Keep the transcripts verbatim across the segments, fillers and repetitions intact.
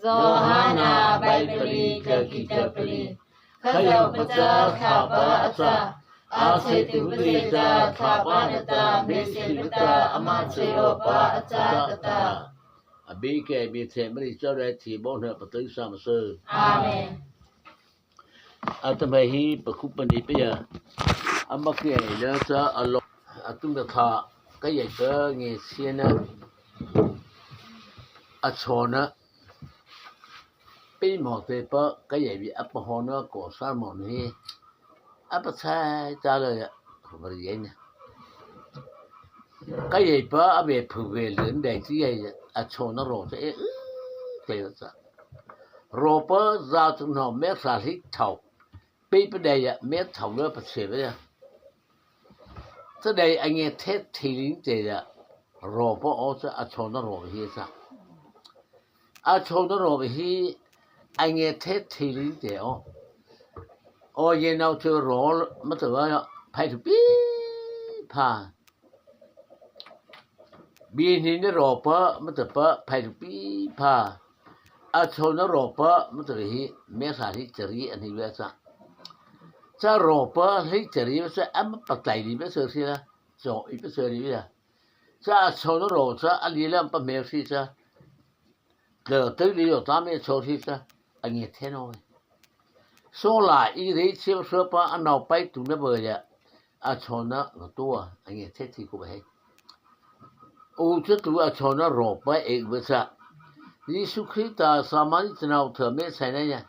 Zawhana Baibal kha ki ta pali. Khazohpa cha Thlahpa a châ. A chheituhpa zy cha Thlahpa nata hmeiseihpa ta ama chhao awpa a châ, tah ta. Abeipa Biethei Mara châ rai thi bo na patu sa ma sô. Amen. Atahmâ he pakhu pani pa ya. Ama kei na cha a lo. Atum da tha ka yai pa nge siana. A chona. Pi mo te pa ka yai bi a pa ho na ko sa mo ni. A pa chai cha la ya. Ko ba ri yai na. Ka yai pa a be phu be lun dai chi yai ya. A chona ro cha e. Te cha. Ro pa za chu no me sa hli thau. Pi pa dai ya me thau le pa che ba ya. Cha dai a nge the thi lin te ya. Ro pa o cha a chona ro hi cha. A chona ro hi a nge the thi lin te o. O ye nau chu ro ma ta ba ya. Phai thu pi pha. Bi ni ne ro pa ma ta pa phai thu pi pha. A chona ro pa ma ta hi me sa hi chari a ni ba cha. Cha ro pa hi chari ba cha a ma pa tai li ba sa si la. Cho i pa sa li ba. Cha a chona ro cha a li la pa me si cha. Tla tei li yo ta me cho si cha. A nge the no. So la i rei cheu so pa a nau pai tu na ba ya. A chona ro tua a nge the thi ko ba he. U cha tu a chona ro pa e ba cha. Jisu Krista Samari chanau tha me sai na ya.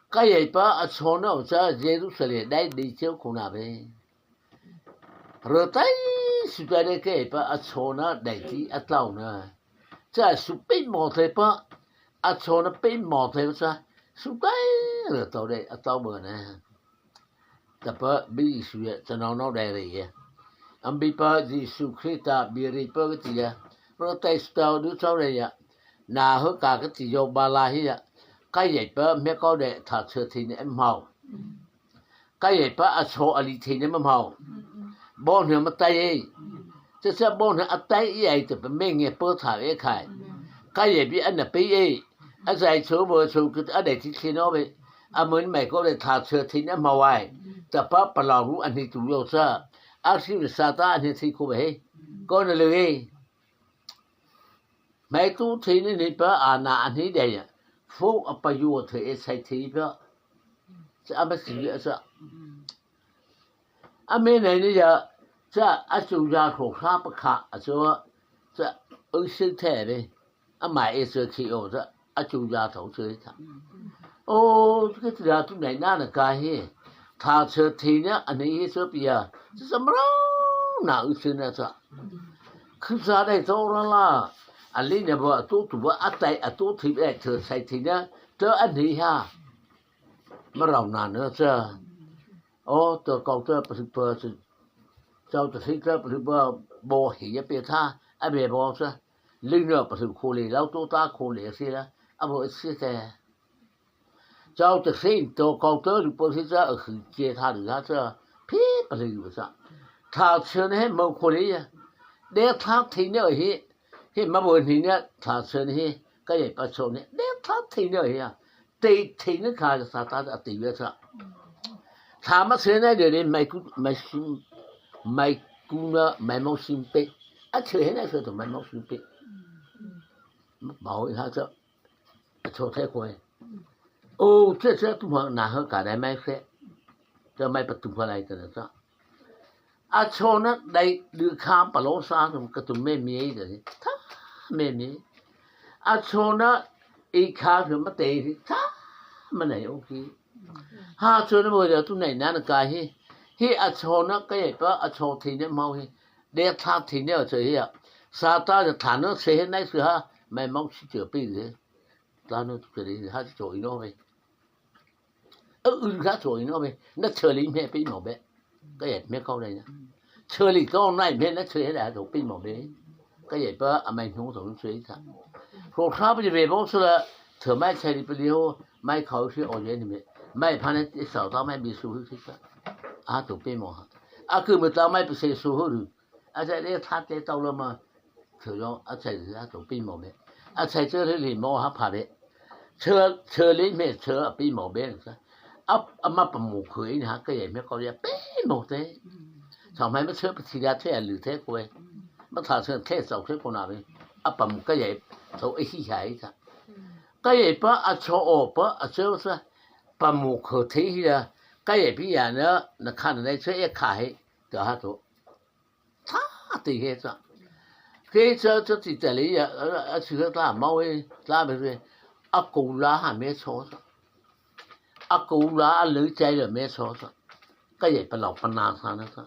Ka yai pa a chona u cha Jerusalem dai di cheu ko na be. Ro tai su ta de ke pa a chona dai ti a tlau na. Cha su pi mo te pa a chona pi mo te cha su tai ro tau de a tau ba na. Ta pa bi su ya cha nau nau dai re ya. Am bi pa Jisu Krista bi ri pa ka ti ya. Ro tai su tau du chau re ya. Na ho ka ka ti yo ba la hi ya. Ka yai pa me kau de tha chhe thi ne mau. Ka yai pa a cho a li thei ne ma hmao. Bo hne ma tai e. Cha cha bo hne a tai e ai ta pa me nge po tha e khai. Ka yai bi a na pe e. A zai cho bo cho kut a dai thi thei no be. A mun mai ko le tha chhe thei ne ma hmao ai. Ta pa pa la ru a hne tu yo cha. A si ne sa ta a hne thei ko be he. Ko na le e. Mai tu thei ne ne pa a na a hne dai ya. Fo a pa yo thei e sai thei pa. Cha a ma si a cha. A me nai ni ya cha a chu ya tho kha pa kha a chu cha u si the be. A mai e chu khi o cha a chu ya tho chu cha. O, ke ti ya tu nai na na ka he. Tha che thi na a ni he chu pi ya. Cha cha ma ro na u si na cha. Khu sa dai to ra la. A li na ba tu tu ba a tai a tu thi be che sai thi na. To a ni ha. Ma ro na na cha. O, to kau to pa pa cha. Chau ta si cha pa pa bo hi ya pe tha. A be bo cha. Li na pa kho le lau to ta kho le si la. A bo si te. Chau ta si to kau to lu pa si cha a khu che tha lu ha cha. Phi pa lu sa. Tha chen he mo kho le ya. De tha thi ne he. He ma bo ni ne tha chen he. Ka ye pa cho ne. De tha thi ne he ya. Te thi ne ka sa ta a ti ya cha. Tha ma chen ne de ne mai ku mai sim mai ku na mai mo sim pe. A che he na che to mai mo sim pe. Mau ha cha. A cho the ko e. O, che che tu ma na ha ka dai mai se. Cha mai pa tu pa lai ta na cha. A chona dai lu kha pa lo sa tu ka tu me mi e de. Tha me mi. A chona i kha tu ma te tha ma nai o ki. Ha chona bo ya tu nai na na ka hi. Hi a chona ka ye pa a cho thi ne mau hi. De tha thi ne a che hi a. Sa ta de tha no se he nai su ha. Mai mau si che pi de. Tla no tu che de ha cho i no ve. Ơ, ư, khá chua ino me, na chua li me pi mo be. Ka yet me kau dai na. Chua li kau nai me na chua he da to pi mo be. Ka yet pa a mai hnung to chua i ta. Ro kha pa be bo su la, chua mai chai li pa li ho, mai kau si o ye ni me. Mai pa ne ti sao ta mai bi su hu si ta. A to pi mo ha. A ku me ta mai pa se su hu lu. A chai le tha te tau lo ma. Chua yo, a chai le a to pi mo be. A chai chua le li mo ha pa be. Chhâ, chhâ lei hmei chhâ a peimawh be na sa. A, ama pamo khei na ha, ka yei hmei kô lei a peimawh te. Chhao hmei ma chhâ pathi la the a lu the ko e. Ma tha chhâ the chhao the ko na be. A pamo ka yei tho a hi hai ta. Ka yei pa a chhao aw pa a chhâ sa. Pamo khei the hi la. Ka yei pi ya na, na kha na nei chhâ e kha he. Ka ha tho. Tha te he cha. Ke cha cha ti ta lei ya, a, a chhâ ta mau e, ta be be. A ko la ha me chhao sa. A ko la a lei chai la me chhao sa. Ka yei pa lau pa na sa na sa.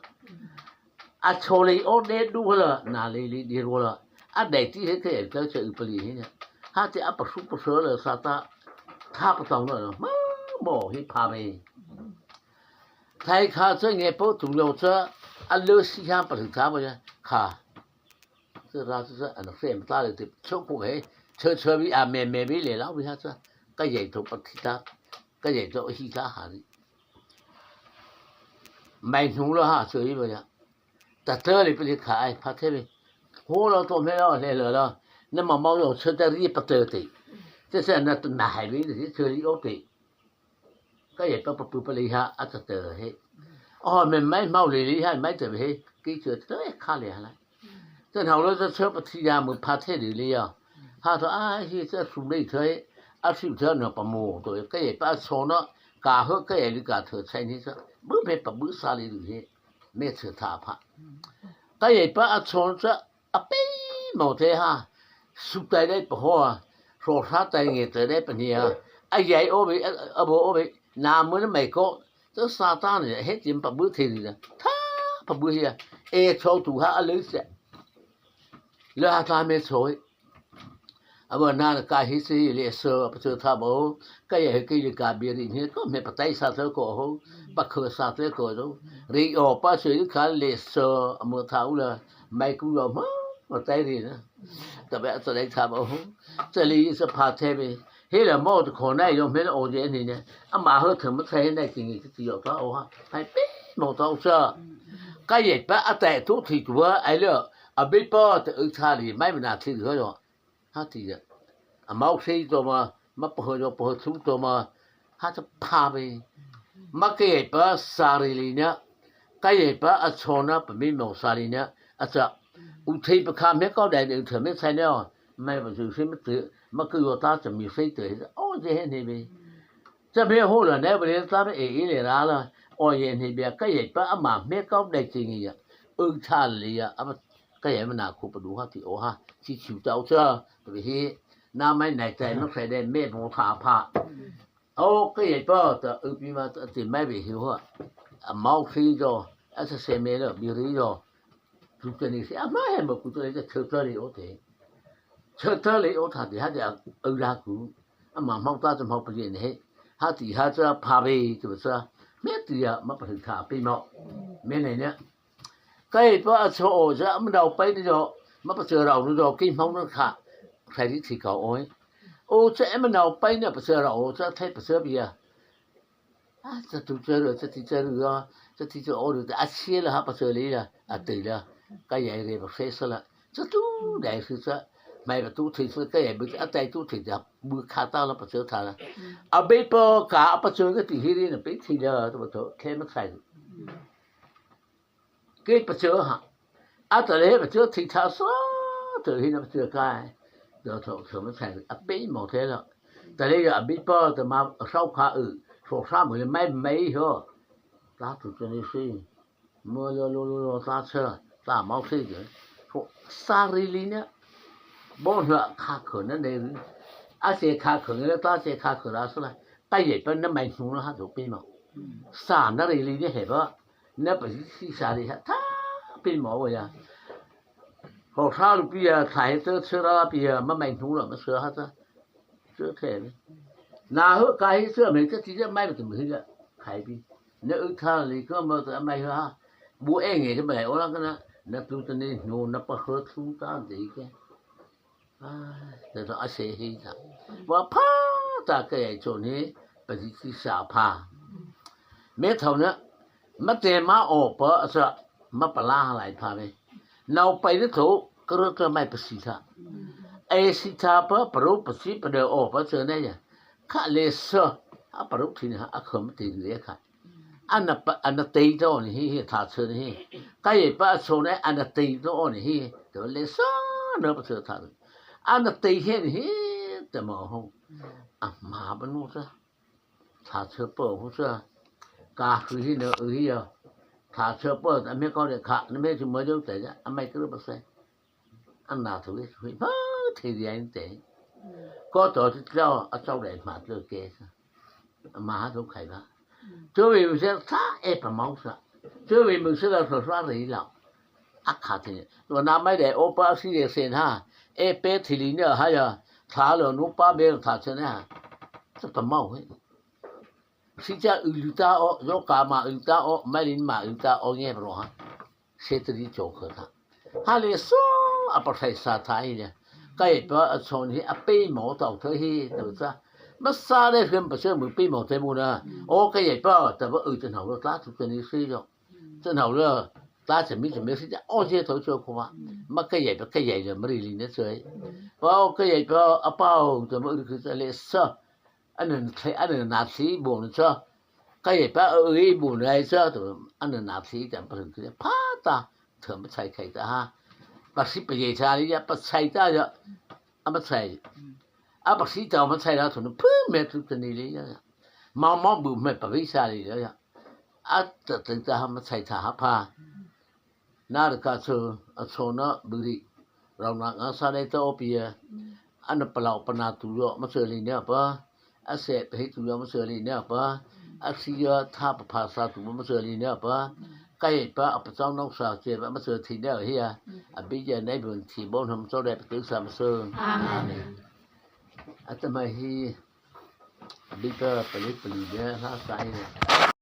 A chhao lei aw de du la, na lei lei de ro la. A dai ti he ka yei ta cha u pa lei he na. Ha te a pa su pa sa la sa ta. Tha pa tao na la. Ma, mo he pha me. Thai kha cha nge po tu lo cha. A lei si ha pa lu tha ba ya. Kha. Cha ra cha cha, a na fe ma ta le te. Chhâ ko he. Chhâ chhâ bi a me me bi le la bi ha cha. Ka yei tho pa thi ta. Ka yei tho hi ta ha ri. Mai hnu la ha chhâ i ba ya. Ta tơ lei pi lei kha ai pha the be. Ho lo to me lo le lo lo. Na ma mau lo chhâ ta ri pa tơ te. Te sa na tu na hai be ni chhâ ri o te. Ka yei pa pa pu pa lei ha a ta tơ he. O me mai mau lei lei ha mai tơ he. Ki chhâ tơ kha lei ha la. Te hau lo chhâ chhâ pa thi ya mu pha the lei lei ya. Ha tho a hi cha su lei thei. A su thei na pa mo to ka yei pa chhao na. Ka hô ka yei lei ka thei chai ni cha. Bu pe pa bu sa lei lei he. Me chhâ tha pha. Ka yei pa a chhao cha a peimawh te ha. Su tai dei pa ho. Hro hra tai nge tai dei pa ni a. A yei o be, a, a bo o be. Na mo na mai ko. Cha sa ta ni he tim pa bu the ni na. Tha pa bu he a. E chhao tu ha a lei se. Le ha ta me chhao e. A ba na na ka hi si le so pa so tha bo, ka ya he ki le ka bi ri ni ko me pa tai sa tho ko ho, pa kho sa tho ko do. Ri o pa so ka le so a mo tha u la, mai ku yo ma, ma tai ri na. Ta be a ta dai tha bo ho. Cha li sa pha the be. He la mo to ko na yo me o je ni ne. A ma ho tho ma thai na ki ni ki yo ta o ha. Hai pe mo ta u sa. Ka ye pa a tai tu thi tu a ai le. A bi pa ta u tha li mai na thi ho yo. Ha ti ya. A mau sei to ma, ma pa ho yo pa ho thu to ma. Ha ta pha be. Ma ka ye pa sa ri li na. Ka ye pa a chhao na pa mi mo sa li na. A cha. U thei pa kha me ko dai de u thei me sai ne o. Mai pa su sei me tu. Ma ku yo ta cha mi sei te. O je he ne be. Cha me ho la ne ba le ta me e e le la la. O ye ne be ka ye pa a ma me ko dai chi ni ya. U cha li ya. A ma Ka ye ma na ko pa du ha ti o ha, chi chiu ta o cha, ta be he, na mai nai tai ma khai de me mo tha pha. O ka ye pa ta u pi ma ta ti mai be he ho. A mau khi jo, a sa se me lo, bi ri jo. Tu ta ni se, a ma he mo ku ta le ta chhâ ta le o te. Chhâ ta le o tha ti ha ti a u la ku. A ma mau ta cha mau pa ye ne he. Ha ti ha cha pha be, tu cha. Me ti ya ma pa tha pi mo. Me ne ne. Ka ye pa a chhao o cha, a ma nau pai ni jo, ma pa chhao rao ni jo, ki hmang na kha, khai ri thi ka o. O cha, a ma nau pai na pa chhao rao o cha, thai pa chhao bia. A cha tu cha ru, cha ti cha ru a, cha ti cha o ru, a chi la ha pa chhao li la, a ti la. Ka ye re pa fe sa la. Cha tu dai su cha, mai pa tu thi sa, ka ye bu a tai tu thi ja, bu kha ta la pa chhao tha la. A be pa ka, a pa chhao ka ti hi ri na pe thi la, ta pa to, khe ma khai. Ke pa chhao ha. A ta le pa chhao thi tha sa, ta hi na pa chhao kai. Do tho tho ma chai a pe mo the lo. Ta le ya bi pa ta ma sau kha u. So sa mo le mai mai ho. Ta tu tu ni si. Mo lo lo lo lo ta chhao. Ta mau si je. So sa ri li na. Bo hla kha kho na ne. A se kha kho na ta se kha kho la sa la. Ta ye pa na mai hnu na ha do pe mo. Sa na ri li ne he ba. Na pa si sa ri ha ta pe mo wa ya. Ho sa lu pi ya, thai tơ chhao ra pi ya, ma mai hnu la ma chhao ha ta. Chhao the ni. Na ho ka hi chhao me ta ti ja mai ba tu me hi ja. Khai pi. Na u tha li ko ma ta mai ha. Bu e nge ja mai o la ka na. Na tu ta ni hnu na pa ho thu ta de ke. Ai, ta ta a se hi ta. Wa pha ta ke ai cho ni, pa ti ti sa pha. Me thau na, ma te ma o pa a sa, ma pa la lai pha me. Nau pai na tho, ka ro ka mai pa si tha. Ai si tha pa, pa ro pa si pa de o pa se ne ya. Kha lei sa, a parao thei na, a kham thei lei kha. Ana pa, ana tei to ni hi, hi tha chhao ni hi. Ka yei pa chhao ne, ana tei to ni hi. To lei sa, na pa chhao tha. Ana tei he ni hi, ta ma ho. A ma ba no sa. Tha chhao pa ho sa. Ka hu hi na, u hi ya. Tha chhao pa, a me ko le kha, na me chu ma jo te ya, a mai kru pa sai. Ana thu hi, hui ma thei di ai te. Ko to ti lo, a chau dai ma lo ke sa. A ma ha thu khai ba. Chu vi mu se sa e pa mau sa. Chu vi mu se lo so sa ri lo. A kha thei. Lo na mai de o pa si de sen ha. E pe thei li ne ha ya. Tha lo nu pa be tha chen ha. Sa pa mau he. Si cha u lu ta o, yo ka ma u ta o, mai lin ma u ta o nge bro ha. Se tri cho kha tha. Ha lei sa, a pa thai sa tha hi ne. Ka yei pa a chhao ni a pe mo tao tho hi, to sa. Ma sa le hrim pa se mu pe mo te mu na. O ka yei pa, ta ba u te nau lo tla tu te ni si yo. Te nau lo, tla che mi che mi si cha, o je to cho ko ma. Ma ka yei pa, ka yei le ma ri li ne che. Wa o ka yei pa, a pa o, ta ma u ki sa lei sa. Ana thei, ana na thei bu na cha. Ka yei pa, u i bu na cha, to, ana na thei ta pa ki pha ta. Thei ma chai khai ta ha. Pa si pa yei cha li ya, pa chai ta ya. A ma chai. A pa si ta ma chai la to na pu me tu ta ni li ya. Ma ma bu me pa vi sa li ya. A ta ta ta ha ma chai ta ha pa. Na ra ka chu, a chhao na bu ri. Rau na nga sa nei ta o pi ya. Ana pa lau pa na tu yo ma chhao li ne pa. A se pa hi tu yo ma chhao li ne pa. A si yo tha pa pha sa tu ma chhao li ne pa. Ka yei pa a pa chau nau sa che ba ma chhao thei ne hi ya. A bi ya nei bu thi bo nam chau de pa tu sa ma chhao. Amen. A ta ma hi. Bi ta pa li pa li ne ha sa hi ne.